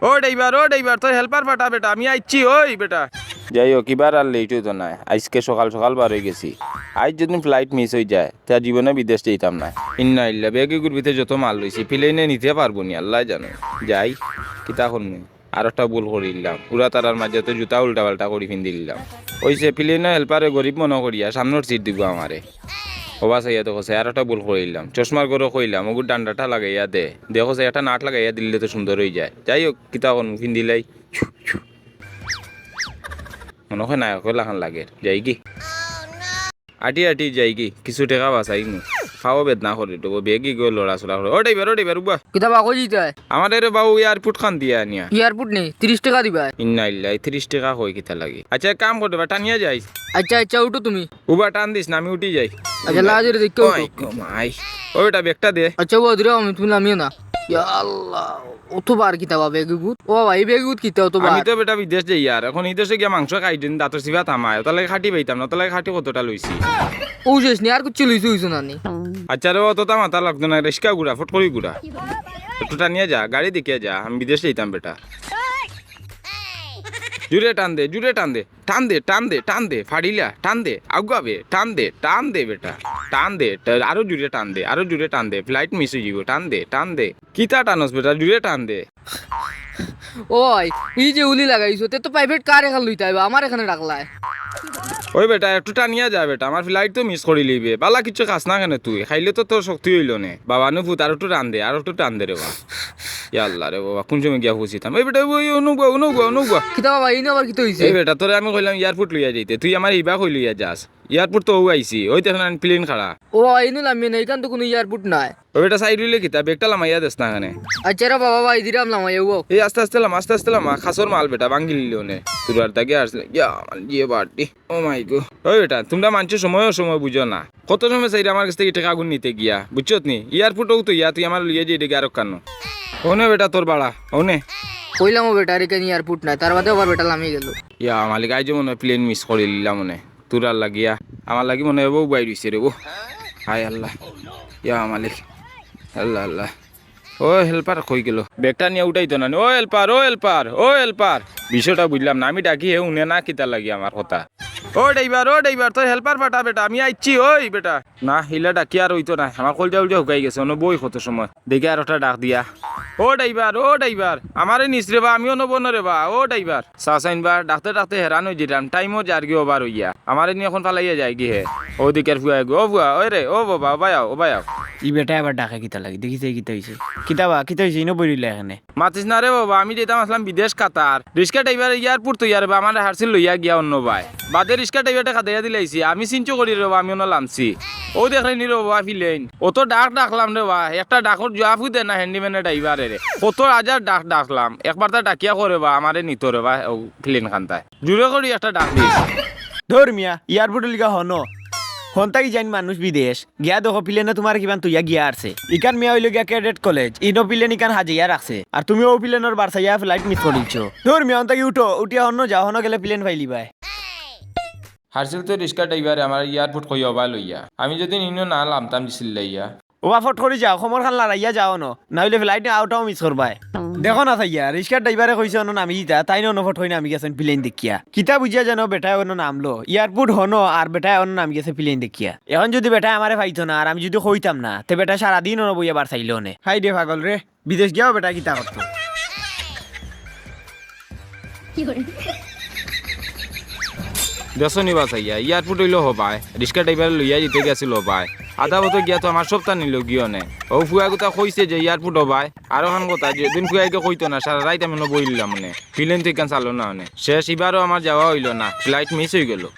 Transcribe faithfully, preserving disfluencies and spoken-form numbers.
ও ড্রাইভার, ও ড্রাইভার, তোর হেল্পার পাঠা বেটা, আমি আইচ্ছি, ওই বেটা। যাই হোক, ইবার আর লেট অইতো নায়, আইজকে সকাল সকাল বার অই গেছি। আইজ যদি ফ্লাইট মিস অই যায়, তে আর জীবনে বিদেশ যাইতাম নায়। ইন্না ইল্লা, ব্যাগ ইগুর ভিতরে যত মাল রইছে, প্লেনে নিতে পারবো নি, আল্লায় জানে। যাই, কিতা করমু? আর একটা ভুল করিলাম, উড়া তারার মাঝে তো জুতা উল্টা পাল্টা করি ফিন্দিলাম। ওই যে প্লেনর হেল্পারে গরিব মনো করিয়া সামনর সিট দিবো আমারে। ওবা চাইয়া দেখো চাই, আর একটা ভুল করিলাম, চশমার ঘরো কইলাম, ওগুর ডান্ডাটা লাগাইয়া দে। দেখো চাই, একটা নাট লাগাইয়া দিলে তো সুন্দর অই যায়। যাই হোক, কিতা করমু, ফিন্দিলাই। মনো অয় নায়কর লাখান লাগের। যাইগি? আটি আটি যাইগি, কিছু টেকা বাচাইমু। পাও বেদনা করে দেবো, ব্যাগ ইগু লড়াচড়া করে। ও ড্রাইভার, ও ড্রাইভার, উবা। কিতা বা, কই যাইতায়? আমারে রে বাউ, এয়ারপোর্ট খান দিয়া আনিয়া। এয়ারপোর্ট নি, তিরিশ টেকা দিবায়। ইন্না ইল্লা, তিরিশ টেকা কই কিতা লাগি? আচ্ছা, এক কাম কর রে বা, টানিয়া যাইস। আচ্ছা, আচ্ছা, উঠো তুমি। উবা, টান দিস না, আমি উঠি যাই। আচ্ছা, লাজরে দেখি, উঠো। ওই গো মাই। ও বেটা, ব্যাগটা দে। আচ্ছা, উবা, দিরাম আমি, তুমি লামিও না। ইয়া আল্লাহ, অতবার কিতা বা ব্যাগ ইগুত? ও বাবা, ই ব্যাগ ইগুত কিতা অতবার? আমি তো বেটা বিদেশ যাইয়ার, এখন ই দেশে গিয়া মাংস খাই দিন, দাঁতর চিবা থামায়, অতার লাগি খাটি পাইতাম না, অতার লাগি খাটি কতটা লইছি। ও শেষ নি, আর কিচ্ছু লইছো, অইছো না নি? আচ্ছা রে, অতটা মাথা লাগতো না, রিস্কা ঘুরা, ফট করি ঘুরা। একটু টানিয়া যা, গাড়ি দেখিয়া যা, আমি বিদেশ যাইতাম বেটা। জুরে টান দে, জুরে টান দে, টান দে, টান দে, টান দে, ফাড়িলা, টান দে, আগুয়াবে, টান দে, টান দে বেটা, টান দে, টা-, আরো জুরে টান দে, আরো জুরে টান দে, ফ্লাইট মিস অই যাইবো, টান দে, টান দে। কিতা টানস বেটা, জুরে টান দে। ওই, ই যে উলি লাগাইছো, তে তো প্রাইভেট কার এখান লইতায় বা, আমার এখানে রাখলায়। ওই বেটা, একটু টানিয়া যা বেটা, আমার ফ্লাইট তো মিস করিলিবে। বালা কিচ্ছু খাস না কেনে তুই? খাইলে তো তোর শক্তি অইলো নে। বাবা নু পুত, আর একটু টান দে, আর একটু টান দে রে বা। ইয়া আল্লাহ রে বাবা, কোন সময় গিয়া পৌঁছিতাম? এই বেটা, ওই, ওই, অনুগুয়া, অনুগুয়া, অনুগুয়া। কিতা বাবা, ইনো আবার কিতা অইছে? এই বেটা, তোরে আমি কইলাম এয়ারপোর্ট লইয়া যাইতে, তুই আমারে ইবা কই লইয়া যাস? এয়ারপোর্ট তো অউ আইছি, ওই দেখো না প্লেন খাড়া। ও, ইনো লামিও না, ইখান তো কুনু এয়ারপোর্ট নায়। ও বেটা, সাইড অইলে কিতা, ব্যাগটা লামাইয়া দেস না কেনে? আচ্ছা রে বাবা, বাবা, ইদিরাম লামাইয়া, ও। এই আস্তে আস্তে লামা, আস্তে আস্তে লামা, খাসর মাল বেটা, ভাঙ্গিলিলো নে। তোর আর তাকে আসলে, ইয়া, আমার জিয়ে বাড়ি। ও মাই গো। ওই বেটা, তুমরা মানষে সময় অসময় বুঝো না। কত সময় চাইরে আমার গেছ থাকি টেকাগুন নিতে গিয়া, বুঝছত নি? এয়ারপোর্টও তো ইয়া, তুই আমারে লইয়া যাইরে গি আরক কানো। অনে বেটা তোর ভাড়া, অনে। কইলাম ও বেটার ইখান এয়ারপোর্ট নায়, তার বাদে আবার বেটা লামি গেল। ইয়া মালিক, আইজ মনে অয় প্লেন মিস করিলিলাম মনে। তোরার লাগিয়া, আমার লাগি মনে অয় বউ বাইর অইছে রে বউ। হায় আল্লাহ, ইয়া মালিক, আল্লাহ আল্লাহ। ও হেল্পার কই গেল? ব্যাগটা নিয়া উঠাইতো না নি। ও হেল্পার, ও হেল্পার, ও হেল্পার। বিষয়টা বুঝলাম না, আমি ডাকি হে হুনে না কিতার লাগি আমার কথা। ও ড্রাইভার, ও ড্রাইভার, তোর হেল্পার পাঠা বেটা, আমি আইচ্ছি, ওই বেটা। না, ইলা ডাকি আর অইতো না, আমার কলজা উলজা হুকাই গেছে, অনো বই কত সময়। দেখি আর একটা ডাক দিয়া। ও ড্রাইভার, ও ড্রাইভার, আমারে নিস রে বা, আমি অনো বনো রে বা, ও ড্রাইভার। চাচাইন বা, ডাকতে ডাকতে হেরান অই যাইরাম, টাইমও যারগি ওভার অইয়া। আমারে নি অখন ফালাইয়া যায়গি হে। ও দিকের ফুয়া এগু, ও ফুয়া, ওই রে, ও বাবা, ও বায়াও, ও বায়াও। ই বেটায় আবার ডাকে কিতা লাগি? দেখি চাই কিতা অইছে। কিতা বা, কিতা অইছে? ইনো বই রইলা এখানে। মাতিস না রে বাবা, আমি যাইতাম আছলাম বিদেশ কাতার। রিক্সা ড্রাইভার এয়ারপোর্ট তো ইয়ার বা, আমারে হারছিল লইয়া গিয়া অনো বায়। বাদে রিক্সা ড্রাইভারে খেদাইয়া দিলাইছি, আমি চিন্তা করি রে বাবা, আমি অনো লামছি। ও দেখরায় নি রে বাবা, প্লেন। অত ডাক ডাকলাম রে বা, একটা ডাকর জুয়াফও দে না হ্যান্ডিম্যানে ড্রাইভারে রে। কত হাজার ডাক ডাকলাম, একবারতা ডাকিয়া কও রে বা, আমারে নিতো রে বা, অউ প্লেন খান্তায়। জুরে করি একটা ডাক দিস। ধুর মিয়া, এয়ারপোর্টর লিগা হনো। হন থাকি যাইন মানুষ বিদেশ। গিয়া দেখো প্লেনে তুমারে কিমান থইয়া গিয়া আরছে। ইখান মিয়া অইলো গিয়া ক্যাডেট কলেজ। ইনো প্লেন ইখান হাজাইয়া রাখছে। আর তুমি অউ প্লেনর বার চাইয়া ফ্লাইট মিস করিলিছো। ধুর মিয়া, হন থাকি উঠো, উঠিয়া হনো যাও, হনো গেলে প্লেন পাইলিবায়। হারছিল তো রিক্সা ড্রাইভারে আমারে এয়ারপোর্ট কইয়া ওবায় লইয়া। আমি যদি ইনো না লামতাম দিছিল লইয়া। ওবা ফট করি যাও, কমর খান লড়াইয়া যাও অনো, না অইলে ফ্লাইট আউটাও মিস করবায়। দেখো না চাইয়া, রিক্সার ড্রাইভারে কইছে অনো নামি দিতা, তাইন অনো ফট করি নামি গেছইন প্লেন দেখিয়া। কিতা বুঝিয়া যেন বেটায় অনো নামলো, এয়ারপোর্ট হনো আর বেটায় অনো নামি গেছে প্লেন দেখিয়া। এখন যদি বেটায় আমারে পাইতো না আর আমি যদি কইতাম না, তে বেটায় সারাদিন অনো বইয়া বার চাইলো অনে। হায়রে পাগল রে। বিদেশ গিয়াও বেটায় কিতা করতো? দেখছো নি বা চাইয়া, এয়ারপোর্ট অইলো হবায়, রিক্সা ড্রাইভারে লইয়া যাইতে গেছিল হবায়। আধা পথো গিয়া তো আমার সবতা নিলো গিয়া অনে। অউ ফুয়াগুতা কইছে যে এয়ারপোর্ট হবায়, আর অখান কথা, যেদিন ফুয়াইগে কইতো না, সারা রাইত আমি অনো বইলিলাম অনে। প্লেন তো ইখান চালো না অনে। শেষ, ইবারও আমার যাওয়া অইলো না, ফ্লাইট মিস অই গেলো।